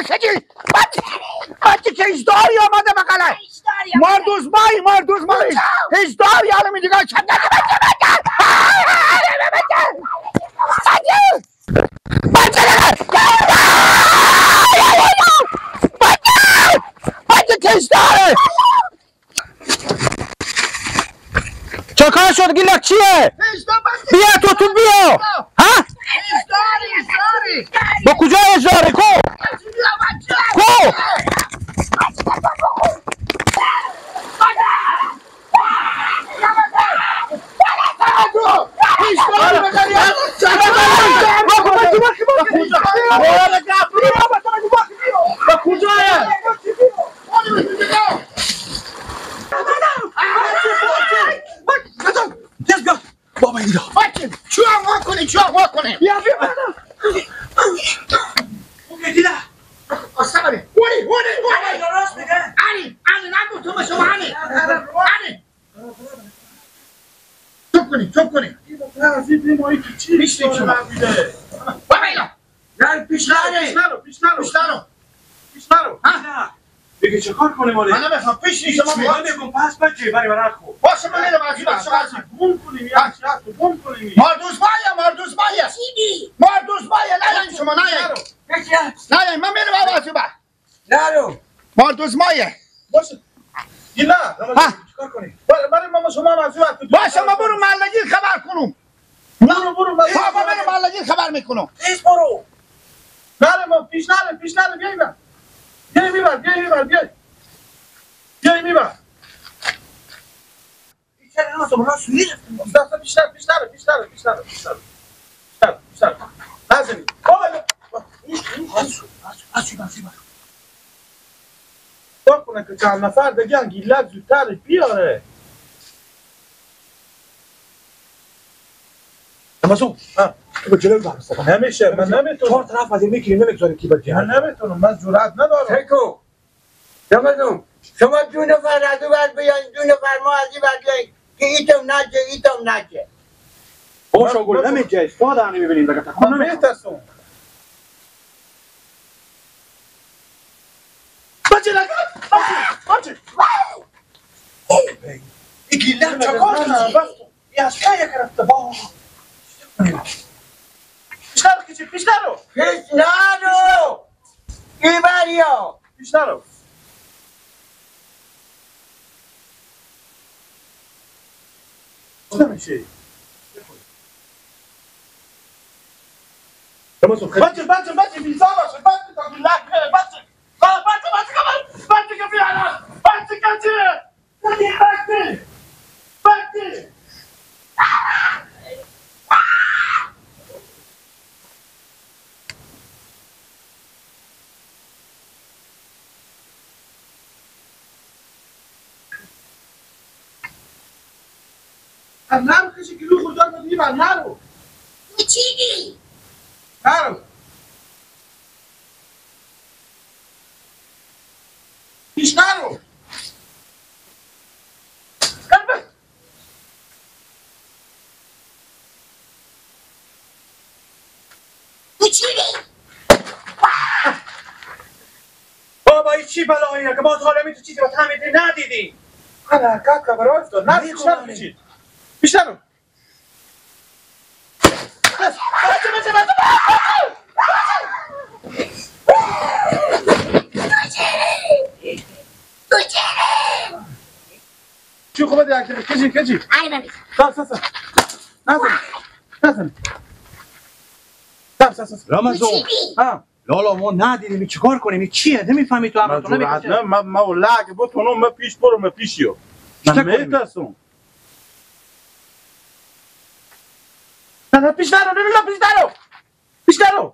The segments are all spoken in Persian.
کجی بچه که اجداری آمده بقله ماردوز مایی ماردوز مایی اجداری الان میدیگه چند بچه بچه بچه بچه بچه که اجداره چکار شد گیلک چیه؟ بیا تو تو بیا ها؟ با کجا اجداره کو؟ کو؟ بابا اینجا بچه چی هم کنی چی هم کنی بیا بیا اصلا ولی ولی ولی راست میگه علی علی نگو تو شما علی علی چوب کنی چوب کنی میشنیم شما بابا اینا نه پیش نرو پیش نرو پیش نرو پیش نرو ها دیگه چه کار کنیم مالی من نمیخوام پیش نیست شما من میگم پس بچه برای برای خو باشه من میرم از بچه بچه بوم کنیم یا چه بوم کنیم ماردوز مایا ماردوز مایا ماردوز مایا نه شما نه نه من میرم از با نرو ماردوز مایا باشه گیلا چیکار کنیم برای ما شما از باشه ما برو ملگی خبر کنم برو برو بابا من ملگی خبر میکنم پیش برو نره ما پیش نره پیش نره بیای بر بیای میبر بیای میبر بیای بیای میبر دست بیشتر بیشتر بیشتر بیشتر بیشتر بیشتر بیشتر نزنی بابا با کنه که چند نفر بگن گیلک زودتر بیاره رمضان تو به جلوی برم نمیشه من نمیتونم چهار طرف از این میگیریم نمیگذاریم کی بگیره من نمیتونم من جرأت ندارم تکو رمضان شما دو نفر از اون ور بیاین دو نفر ما از این ور بیاین که ایتم نجه ایتم نجه بابا شاگل نمیجه استاد هم نمیبینیم بگه تکون من میترسم بچه نگه بچه بچه این گیلک چکار کنی؟ این از که یک رفته با پیش نرو کچی پیش نرو پیش نرو ایبریا پیش نرو نمیشه بچه بچه بچه بیزا باشه بچه تا گیلک بچه بچه بچه بچه که بیارم بچه کچی بچه بچه نرو کسی کیلو خوردن رو میبر نرو چی؟ نرو پیش نرو بابا این چی بلاییه که ما تا حالا تو چیزی با تعمیدی ندیدیم من حرکت که برای افتاد نه پیش نرو پیشید پیش نرو بچه بچه بچه چی خوبه دیگه کجی کجی سب سب سب نزن نزن سب سب سب رمضان لالا ما ندیدیم چیکار کنیم این چیه نمیفهمی تو عقلتون نمیکشه نه من ما لگ بتونم من پیش برو من پیشیو من میترسم نه پیش نرو نه نه پیش نرو پیش نرو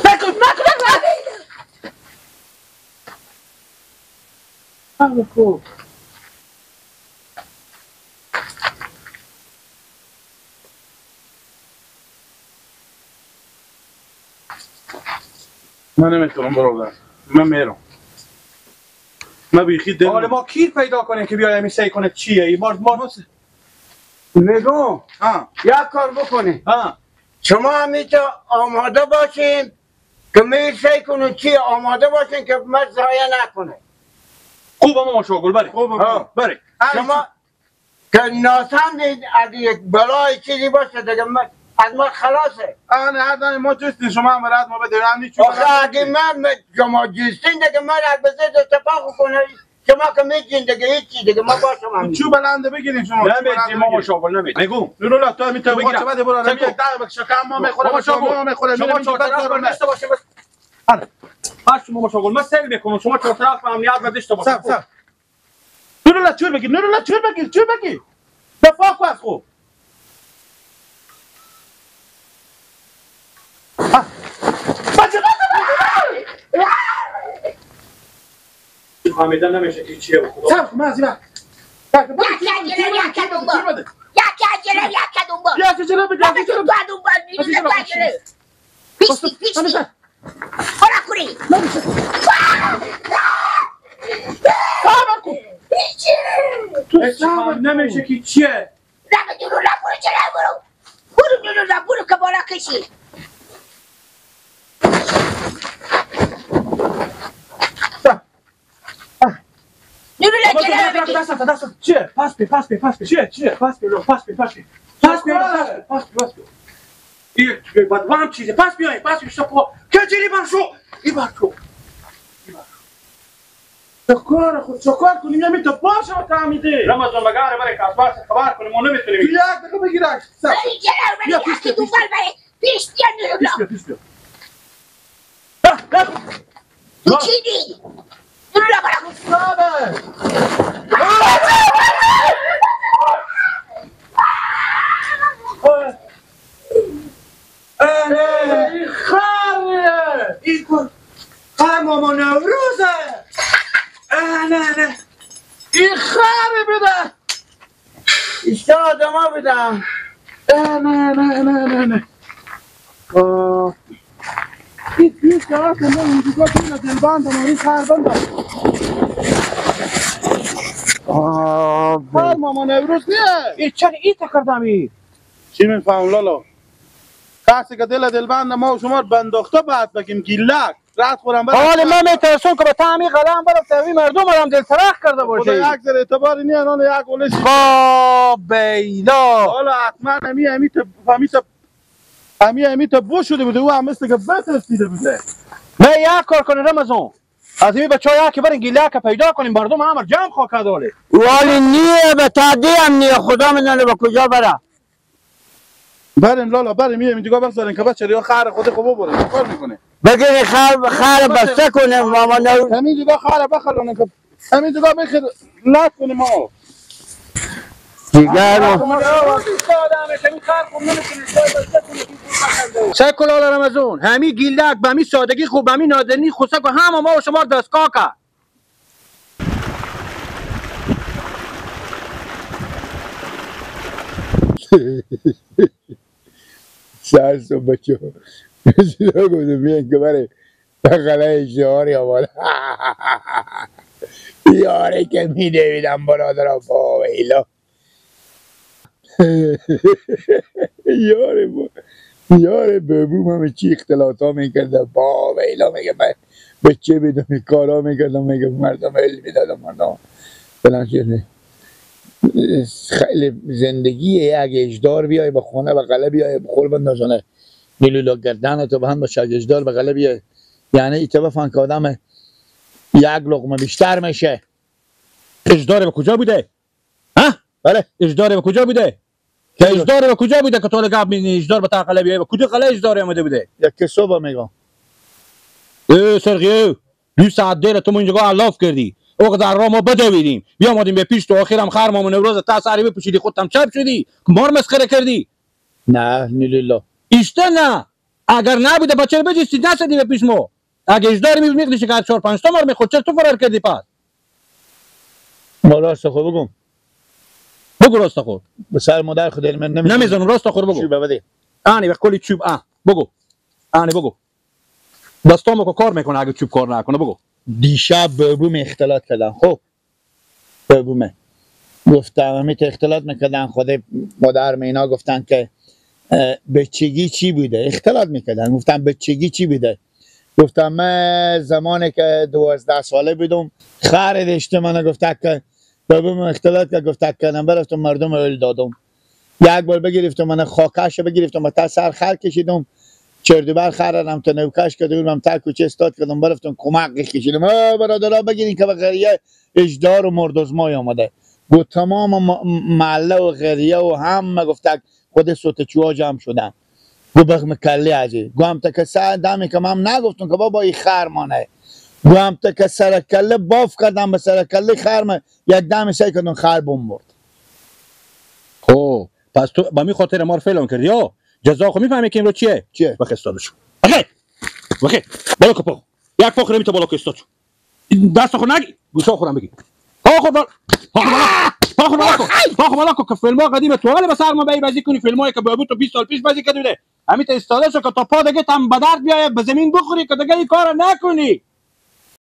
نکن نکن نکن کو من نمیتونم برادر من میرم من بیخی دل حالا ما کیر پیدا کنیم که بیایم این سعی کنه چیه این ما میگم یک کار بکنی شما همیشه آماده باشین که می سعی کنون چی آماده باشین که من ضایع نکنه. خوب ماما شاگل بله. خوب بله. شما که ناسند اگه یک بلای چیزی باشه دیگه من از ما خلاصه. آره هر ما جستین شما هم رد ما بده هم نیچ. آخه اگه من شما جستین دیگه من از بزرگ اتفاق کنه شما که میگین دیگه هیچی دیگه ما باشم هم. چوب بلنده بگیرین شما. نمیدیم ماما شاگل نمیدیم. میگم نورالله تو میتونی بگیرم. بده برو نمی یک دقیقه شکم ما میخوره شما میخوره شما چهار طرف داشته باشه بس. آره باش ماما شاگل من سیل میکنم شما چهار طرف امنیت داشته باشه. صبر صبر. نورالله چور بگیر نورالله چور بگیر چور بگیر. دفاع کن از خوب. فهمیدن نمیشه که چیه بخدا. صبر کن من از این وقت. نمیشه که چیه. برو که بالا کشی. چیه؟ پس بی پس بی پس بی چیه چیه پس بی پس بی پس بی پس بی پس بی پس بی این بدوام چیزه پس بیای پس بی شو که چیری بر شو ای بر شو چکار خود چکار کنیم یمی تو باشه و تعمیده رمضان مگاره برای کاسباس خبر کنیم ما نمیتونیم یک دقیقه بگیرش بیا پیش پیش بیا پیش بیا تو چی دی؟ اره خره این خر ماما نوروزه. نه نه این خره بده ایشتا آدم ها بدم. نه نه نه نه نه این پیش که هست من اینجا که دلبند ماری خر بند خر ماما نوروز نیه. این چرا این تکردمی چی میفهم لالا کسی که دل دلبند ما و شما بنداخته بعد بگیم گیلک رد خورم برم. حال من میترسم که به تعمی قلم برم تعمی مردم برم دل ترخ کرده باشه. خدا یک ذره اعتباری نیه نان یک ولش بیلا. حالا حتما همی همی تا همی همی تا بو شده بوده او هم مثل که بترسیده بوده. من یک کار کنه رمضان از این بچه ها که برین گیلک پیدا کنیم مردم همه جمع خواه کرده. والی نیه به تعدی هم نیه خدا میدونه به کجا بره. بریم لالا بریم یه اینجا بگذاریم که بچه خر خود خوب ببره کار میکنه. بگیر خر بسته کنه ماما نو همین جدا خر بخرونه که همین جدا بخیر لات کنیم ما دیگر سکل آلا رمضان همی گیلک به همی سادگی خوب به همی نادنی خوسک و همه ما و شما دستگاه کرد. سر صبح بچه ها گفتم بیاین که برای بغله اشتهاری آماده یاره که می دویدم برادرم با ایلا یاره با یاره ببوم همه چی اختلاط ها میکردم با ایلا میگه من بچه بیدم کارا میکردم میگه مردم علم میدادم مردم فلان چیز. خیلی زندگیه اگه اجدار بیای به خونه به قله بیای بخور بندازونه نیلولا گردن تو به هم باشه اگه اجدار به قله بیای یعنی ایتا بفهم که آدم یک لقمه بیشتر میشه. اجدار به کجا بوده؟ ها؟ بله اجدار به کجا بوده؟ که اجدار به کجا بوده که تو گپ میزنی اجدار به تا قله بیای به کجا قله اجدار آمده بوده؟ یک صبح میگم ای سرقیو 2 ساعت دیر تو اینجا علاف کردی او در را ما بدویدیم بیامدیم به پیش تو آخرم خر مامون نوروز تا سری بپوشیدی خودت چپ شدی مار مسخره کردی. نه نیلولا ایشته نه اگر نبوده بچه بجستی نشدی به پیش ما اگه اجدار می‌بینی که 4 5 تا مار میخورد چرا تو فرار کردی پس؟ ما راست خود بگم بگو راست خود به سر مادر خود من نمیزنم راست خود بگو چوب بده آنی به کلی چوب بگو آنی بگو دستامو که کار میکنه اگه چوب کار نکنه بگو. دیشب بوم اختلاط کردن. خب بومه گفتم همیت اختلاط میکردن خود مادر اینا گفتن که بچگی چی بوده؟ اختلاط میکردن. گفتم بچگی چی بوده؟ گفتم من زمانی که 12 ساله بودم خر داشتم. من گفت که بابام اختلاط که گفت که برفتم مردم ول دادم. یک بار بگرفتم من خاکش بگرفتم تا سر خر کشیدم، چردوبر خرم تا نوکش کردم، تا کوچه استاد کردم، برفتم کمک کشیدم. برادرها بگیرین که غریه اجدار و مردوزمای آمده. گفت تمام محله و غریه و همه گفت خود صوت چوها جمع شدن. گفت بخم کله عزیز. گفتم تا که سر دمی که من نگفتم که بابا این خر مانه. گفتم تا که سر کله باف کردم به سر کله خرم یک دم سعی کردم خر بم برد. خب پس تو با می خاطر ما رو فعلا کردی یا جزا خو میفهمی که امروز چیه؟ چیه؟ بخ استاد شو. بخ بخ بالا کپو. یک فخر میته بالا که استاد شو. دست خو نگی، گوشا خورم بگی. پا خور بالا. پا خور بالا. پا خور بالا که فیلم‌ها قدیم تو ولی بس ما بازی کنی فیلمایی که بابو تو 20 سال پیش بازی کرده بوده. همین تا استاد شو که تا پا دیگه تم به درد بیای به زمین بخوری که دیگه این کارو نکنی.